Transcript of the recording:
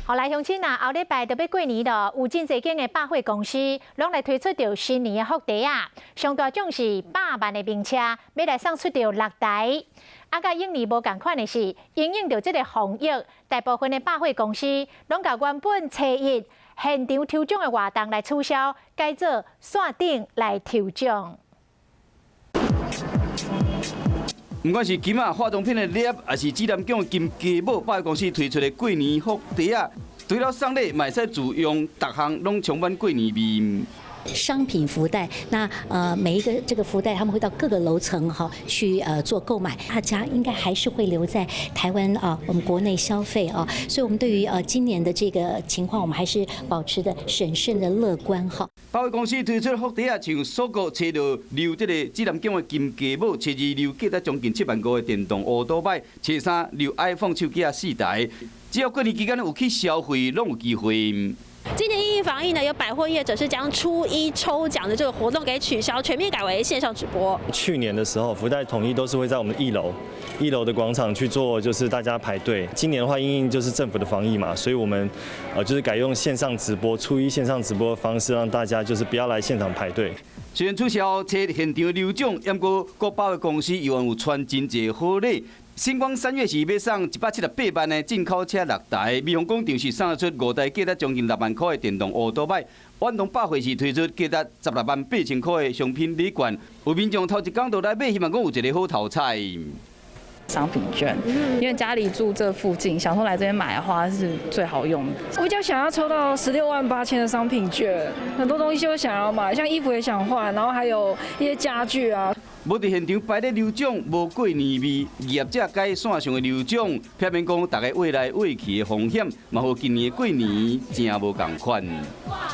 好來，鄉親啊，後禮拜就欲過年囉，有真濟間的百貨公司攏來推出著新年的福袋仔！上大獎是100萬的名車，欲來送出著六台。啊，佮往年無仝款的是，因應著這个防疫，大部分的百貨公司攏共原本初一現場抽獎的活動來取消，改做線頂來抽獎。毋管是金仔化妝品的禮盒，抑是指南宮金雞母，百貨公司推出的過年福袋仔，除了送禮，嘛會使自用，逐項攏充滿過年味。商品福袋，那每一個這個福袋，他們會到各個樓層哈去做購買，大家應該還是會留在台灣啊，我們國內消費啊，所以我們對於今年的這個情況，我們還是保持的審慎的樂觀哈。百貨公司推出福袋仔，像鎖國初六溜這個指南宮的金雞母，初二溜價值將近7萬5的電動烏多擺，初三溜 iPhone 手機仔四台，只要過年期間有去消費，攏有機會。今年因應防疫呢，有百貨業者是將初一抽獎的這個活動給取消，全面改為線上直播。去年的時候，福袋統一都是會在我們一樓，一樓的廣場去做，就是大家排隊。今年的話，因應就是政府的防疫嘛，所以我們就是改用線上直播，初一線上直播的方式，讓大家就是不要來現場排隊。雖然取消初一現場溜獎，毋過各百貨公司依然有傳真濟好禮。新光三越是欲送178萬的進口車六台，美紅廣場是送出五台價值將近6萬塊的電動烏多擺，遠東百貨是推出價值16萬8千塊的商品禮券，有民眾頭一工就來買，希望講有一个好頭彩。商品券，因為家裡住這附近，想說來這邊買的話是最好用的。我比較想要抽到16萬8千的商品券，很多東西都想要買，像衣服也想換，然後還有一些家具啊。無佇現場排咧溜獎，無過年味。業者改線上的溜獎，避免講逐家挖來挖去的風險，嘛予今年的過年誠無仝款。